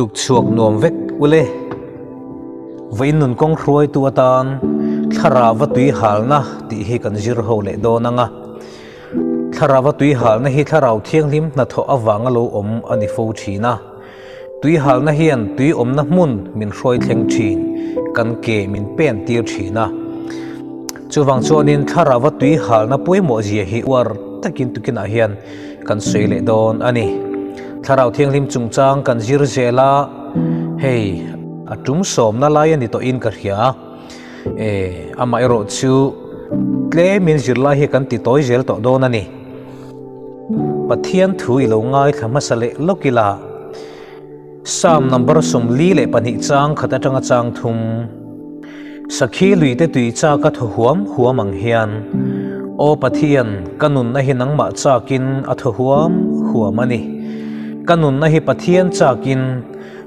Tukchhuak nuam vek ule. Vawiin nun kawng hruaitu atan Thlarauva tui halna tih hi kan zir ho leh dawn ang a. Thlarauva tui halna hi Thlarau Thianghlim hnathawh avanga lo awm a ni fo thin a. Tui halna hian tui awmna hmun min hruai thleng thin, kan ke min pen tir thin a. Chuvang chuanin Thlarauva tui halna pawimawh zia hi uar takin tukinah hian kan sawi leh dawn a ni. Thlarau Thianghlim chungchang kan zir zel a, hei a tum sawmna lai a ni tawhin ka hria a. E, amaherawh chu tlemin zirlai hi kan ti tawi zel tawh dawn a ni. Pathian thu i lo ngaithla hmasa leh lawk ila, Psalm number 42 chang khat atanga chang thum, Sakhi luite tui chak a thaw huam huam ang hian, Aw Pathian, ka nunna hi nangmah chakin a thaw huam huam a ni. Ka nunna hi Pathian chakin,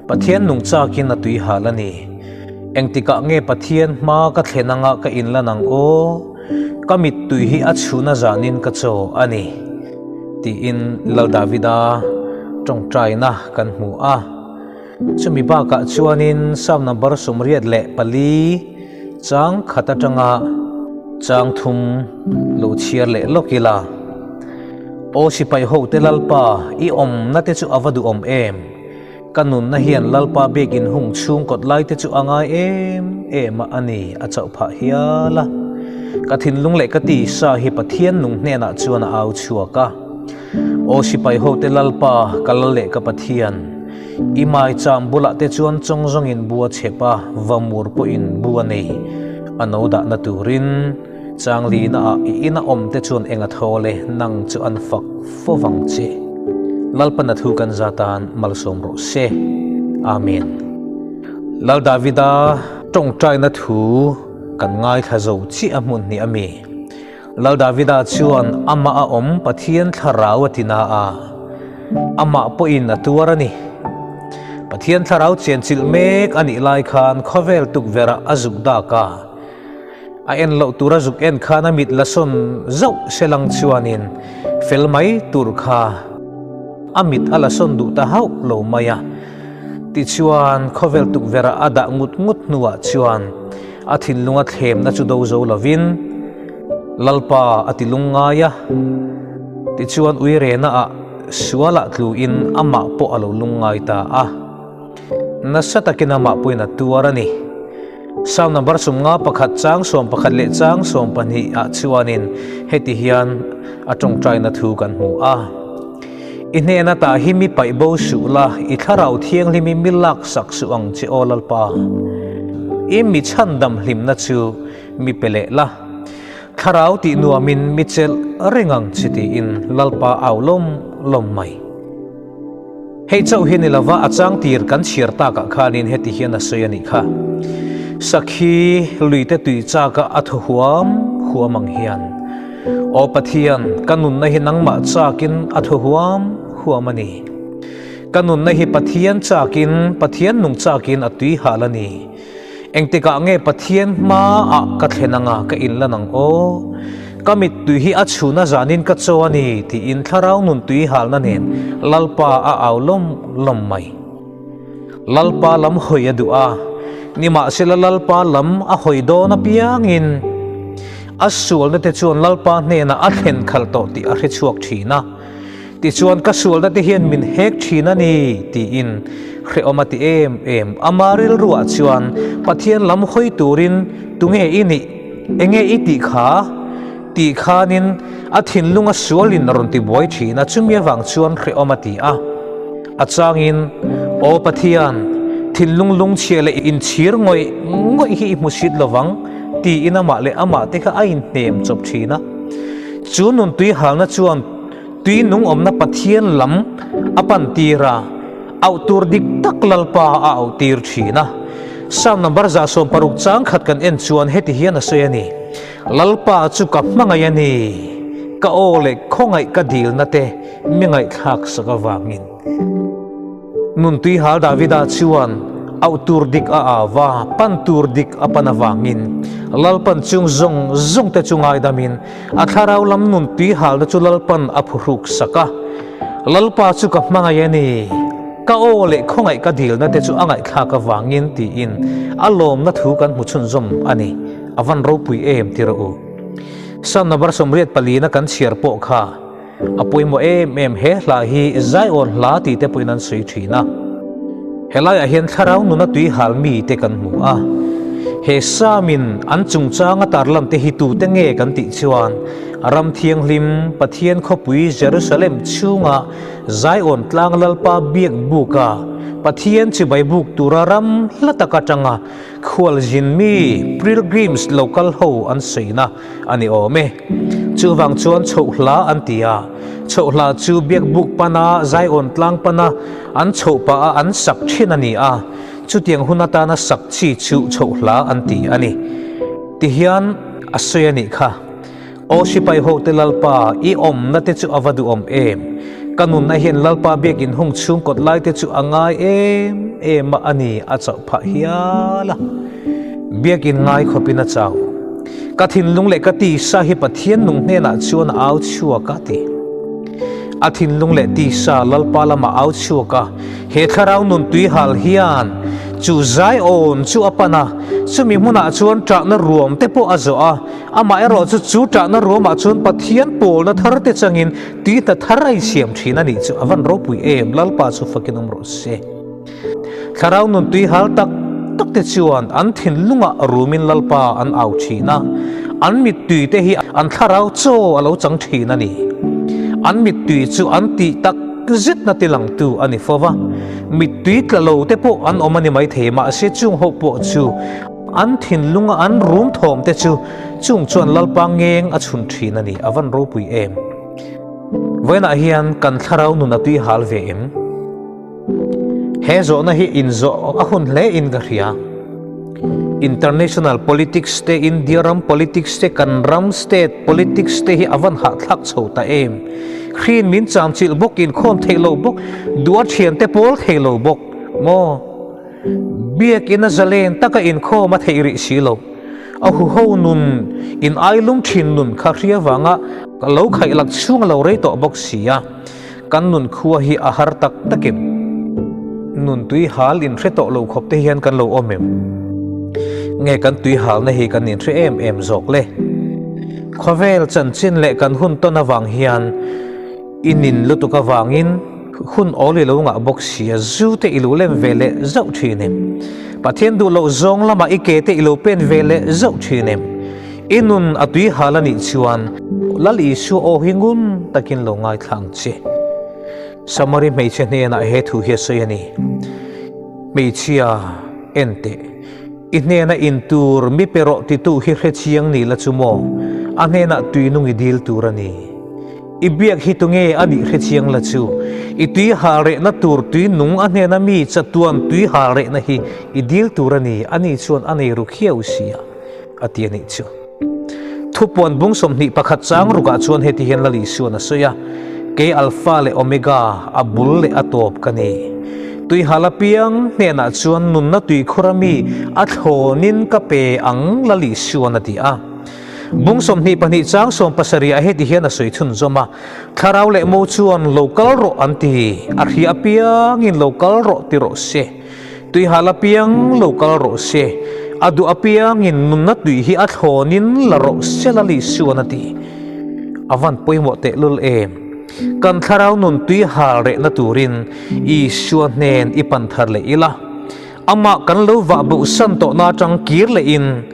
Pathian nung chakin a tui hal a ni. Engtikah nge Pathian hma ka thlen anga ka inlan ang aw? Ka mittui hi a chhun a zanin ka chaw a ni, tiin Lal Davida tawngtaina kan hmu a. Chumi bakah chuanin Psalm number 84 chang khat atanga chang thum lo chhiar leh lawk ila. Aw sipai hote Lalpa, i awmna te chu a va duhawm em? Ka nunna hian Lalpa biakin hung chhung kawt lai te chu a ngai em em a a ni, a chauh phah hial a. Ka thinlung leh ka tisa hi Pathian nung hnenah chuan a au chhuak a. Aw sipai hote Lalpa, ka lal leh ka Pathian, i maicham bulah te chuan chawng zawngin bu a chhep a, vamur pawhin bu a nei, a no dahna turin. Changlina ah i ina awm te chuan eng a thawl e, nang chu an fak fo vang che. Lalpan a thu kan za tan malsawm rawh se. Amen. Lal Davida tawngtaina thu kan ngaithla zo chiah a hmun hnih a mi. Lal Davida chuan amah a awm Pathian thlarau a ti na a, amah pawhin a tuar a ni. Pathian thlarau chenchilh mek a nih lai khan khawvel tukverh ah a zuk dak a. A en loh tura zuk en khan a mit la sawn zauh se lang chuanin fel mai tur kha a mit a la sawn duh ta hauh lo mai a. Tichuan khawvel tukverh ah a dah ngut ngut hnuah chuan a thinlunga thlemna chu do zo lovin Lalpa a ti lung ngai a. Tichuan uirena ah sualah tluin amah pawh a lo lung ngai ta a. Nasa takin amah pawhin a tuar a ni. Psalm number 51 chang 11 leh chang 12 ah chuanin heti hian a tawngtaina thu kan hmu a. I hnena tah hi mi paih bo suh la, i thlarau thianghlim i mi lak sak suh ang che aw Lalpa. I mi chhandam hlimna chu mi pe leh la, thlarau tih nuamin mi chelh reng ang che tiin Lalpa au lawm lawm mai. Hei chauh hi ni lova a chang tir kan chhiar takah khanin heti hian a sawi a nih kha. Sakhi luite tui chaka a thaw huam huam ang hian, Aw Pathian, ka nunna hi nangmah chakin a thaw huam huam a ni. Ka nunna hi Pathian chakin, Pathian nung chakin a tui hal a ni. Engtikah nge Pathian hmaah ka thlen anga ka inlan ang aw? Ka mittui hi a chhun a zanin ka chaw a ni tiin thlarau nun tui halna nen Lalpa a au lawm lawm mai. Lalpa lam hawi a duh a, nimahsela Lalpa lam a hawi dawn apiangin a sualna te chuan Lalpa hnenah a thlen khalh tawh tih a hre chhuak thin a. Tichuan ka sualna te hian min hek thin a ni tiin hrehawm a ti em em. Ama rilruah chuan Pathian lam hawi turin tunge i nih? Enge i tih kha? tih khanin a thinlunga sualin a rawn ti buai thin a, chumi avang chuan hrehawm a ti a. A changin, Aw Pathian, thinlung lungchhia leh inchhir ngawih ngawih hi i hmu sit lovang tiin amah leh amah te kha a inhnem chawp thin a. Chu nun tui halna chuan tui nung awmna Pathian lam a pan tir a, auh tur dik tak Lalpa a auh tir thin a. Psalm number 160 chang khat kan en chuan heti hian a sawi a ni, Lalpa chu ka hmangaih a ni, ka aw leh khawngaih ka dilna te mi ngaihthlak sak avangin. Nun tui hal Davida chuan auh tur dik a au va, pan tur dik a pan avangin Lalpan chung zawng zawng te chu ngaidamin a thlarau lam nun tui halna chu Lalpan a phuhruk sak a. Lalpa chu ka hmangaih a ni. Ka aw leh khawngaih ka dilna te chu a ngaihthlak avangin tiin a lawmna thu kan hmu chhunzawm a ni. A van ropui em ti rawh u. Psalm number 84 na kan chhiar pawh kha a pawimawh em em he hla hi Zion hla tih te pawhin an sawi thin a. Helaiah hian thlarau nuna tui hal mi te kan hmu a. He Psalm in an chungchang a tarlan te hi tute nge kan tih chuan ram thianghlim Pathian khawpui Jerusalem chhunga Zion tlang Lalpa biak buka Pathian chibai buk tura ram hla tak atanga Khualzin mi Pilgrims lo kal ho an sawina a ni awm e. Chuvang chuan chhoh hla an ti a, chhoh hla chu biakbuk pana Zion tlang pana an chhoh pah a an sak thin a ni a, chutiang hun atana sak chi chu chhoh hla an ti a ni. Tihian a sawi a nih kha. Aw sipai hote Lalpa, i awmna te chu a va duhawm em? Ka nunna hian Lalpa biakin hung chhung kawt lai te chu a ngai em em a, a ni, a chauh phah hial a. Biakin ngai khawpin a chau. Ka thinlung leh ka tisa hi Pathian nung hnenah chuan a au chhuak a ti. A thinlung leh tisa Lalpa lamah au chhuak a, he thlarau nun tui hal hian chu Zion chu a pan a, chumi hmunah chuan ṭahna ruam te pawh a zawh a, Amaherawh chu chu ṭahna ruamah chuan Pathian pawlna thar te changin tihna thar a insiam ṭhin a nih chu a van ropui em, Lalpa chu fakin awm rawh se. Thlarau nun tui hal tak tak te chuan an thinlungah rumin Lalpa an au ṭhin a, an mittui te hi an thlarau chaw a lo chang ṭhin a ni. An mittui chu an tih tak zetna ti langtu a ni fo va, mittui tla lo te pawh an awm a ni maithei, mahse chung ho pawh chu An thinlunga an rum thawm te chu chung chuan Lalpa ngeng a chhun thin a ni, a van ropui em. Vawiinah hian kan thlarau nun a tui hal ve em? He zawhna hi inzawh a hun hle in ka hria. International politics te, India ram politics te, kan ram state politics te hi a van hahthlak chho ta em? Hrin min chamchilh bawk, inkhawm theih lo bawk, duh a thiante pawl thei lo bawk maw? Biakina zalen taka inkhawm a theih rih si lo. A huho nun in ailum thin nun kha hria vanga ka lo khaih lak chhung a lo rei tawh bawk si a, kan nun khua hi a har tak tak em? Nun tui hal in hre tawh lo khawp te hian kan lo awm em? Nge kan tui halna hi kan inhre em em zawk le? Khawvel chanchin leh kan hun tawn avang hian I nin lutuk avangin hun awl i lo ngah bawk sia, zu te i lo lem ve leh zauh thin em? Pathian duh loh zawng lamah i ke te i lo pen ve leh zauh thin em? I nun a tui hal a nih chuan Lal Isua aw hi ngun takin lo ngaithla ang che. Samari hmeichhe hnenah he thu hi a sawi a ni, Hmeichhia, en teh. I hnena in tur mi pe rawh titu hi hre chiang ni la chu maw? A hnenah tui nung i dil tur a ni. I biak hi tunge a nih hre chiang la chu? I tui hal rehna tur tui nung a hnena mi chatuan tui hal rehna hi i dil tur a ni, ani chuan a nei ru khiau sia, a ti a nih chu. Thupuan bung 21 chang rukah chuan heti hian Lal Isuan a sawi a, Kei Alpha leh Omega, a bul leh a tawp ka ni. Tuihal apiang hnenah chuan nunna tuikhur ami a thlawnin ka pe ang Lal Isuan a ti a. Bung 22 chang 70 ah heti hian a sawi chhunzawm a, Thlarau leh mo chuan lo kal rawh an ti, a hria apiangin lo kal rawh ti rawh se. Tuihal apiang lo kal rawh se, a duh apiangin nunna tui hi a thlawnin la rawh se Lal Isuan a ti. A van pawimawh tehlul em! Kan thlarau nun tui hal rehna turin Isua hnen i pan thar leh ila. Amah kan lo vah boh san tawhna atang kir lehin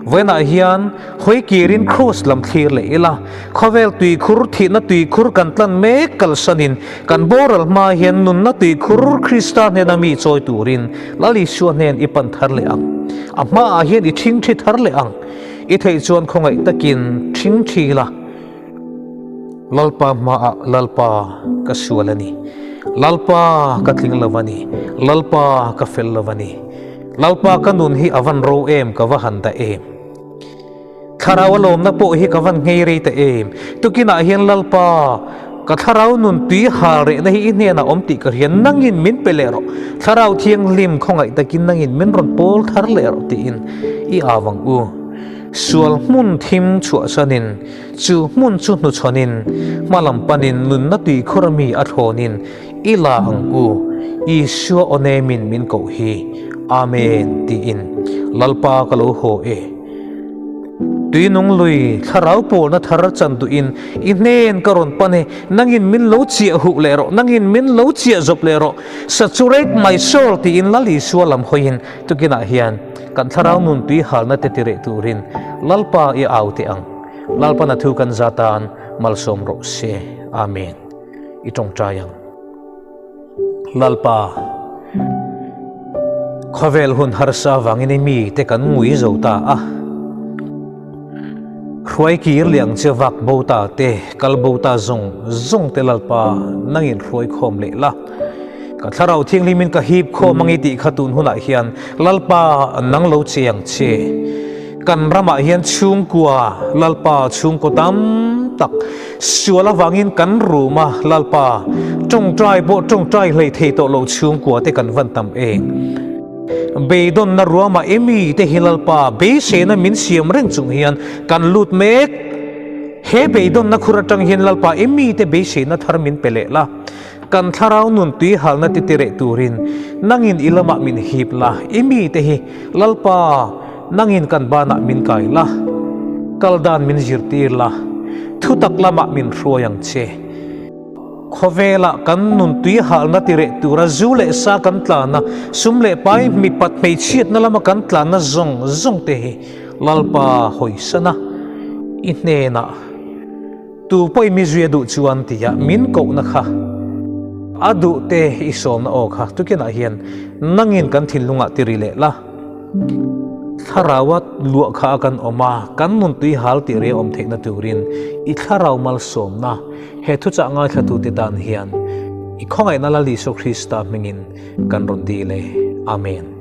vawiinah hian hawi kirin Kraws lam thlir leh ila, khawvel tuikhur thihna tuikhur kan tlan mek kalsanin kan boral hma hian nunna tuikhur Krista hnena mi chawi turin Lal Isua hnen i pan thar leh ang. A hmaah hian i thingthi thar leh ang. I theih chuan khawngaih takin thingthi la. Lalpa hmaah Lalpa ka sual a ni. Lalpa ka tling lo a ni. Lalpa ka fel lo a ni. Lalpa ka nun hi a van ro em ka va han dah em. Thlarau a lawmna pawh hi ka van nghei rei ta em. Tukinah hian Lalpa ka thlarau nun tui hal rehna hi i hnenah awm tih ka hria nangin min pe leh rawh. Thlarau thianghlim khawngaih takin nangin min rawn pawl thar leh rawh tiin i au ang u. Sual hmun thim chhuahsanin Chu hmun chu hnuchhawnin, hma lam panin nunna tuikhur ami a thlawnin i la ang u. Isua aw nemin min koh hi. Amen tiin Lalpa ka lo haw e. Tuinung lui thlarau pawlna thar chan duhin i hnen ka rawn pan e, nangin min lo chiah huh leh rawh, nangin min lo chiah zawp leh rawh, saturate my soul tiin Lal Isua lam hawiin tukinah hian kan thlarau nun tui halna te tireh turin Lalpa i au teh ang. Lalpan a thu kan za tan malsawm rawh se. Amen. I tawngtai ang. Lalpa, khawvel hun harsa avangin i mite kan ngui zo ta a. Hruai kir liang che vak bo ta te, kal bo ta zawng zawng te Lalpa nangin hruai khawm leh la. Ka thlarau thianghlimin ka hip khawm ang i tih kha tun hunah hian Lalpa nang lo che ang che. Kan ramah hian chhungkua Lalpa chhungkaw tam tak sual avangin kan rum a, Lalpa tawngtai pawh tawngtai hlei thei tawh lo chhungkua te kan van tam eng. Beidawnna ruamah emi te hi Lalpa beiseina min siam reng chung hian kan lut mek. He beidawnna khur atang hian Lalpa emi te beiseina thar min pe leh la. Kan thlarau nun tui halna ti tireh turin nangin i lamah min hip la, i mite hi Lalpa nangin kan banah min kai la, kal dan min zirtir la, thutak lamah min hruai ang che. Khawvelah kan nun tui halna tireh tura zu leh sa kan tlan a, sum leh pai mipat hmeichhiatna lama kan tlanna zawng zawng te hi Lalpa hawisana i hnenah Tu pawhin mi zui a duh chuan tia min kohna kha a duh te i sawmna aw kha tukinah hian nangin kan thinlungah ti ri leh la. Thlaraua luah kha a kan awm a, kan nun tui hal tih ri a awm theihna turin i thlarau malsawmna he thuchah ngaithlatute tan hian i khawngaihna Lal Isua Krista hmingin kan rawn dil e. Amen.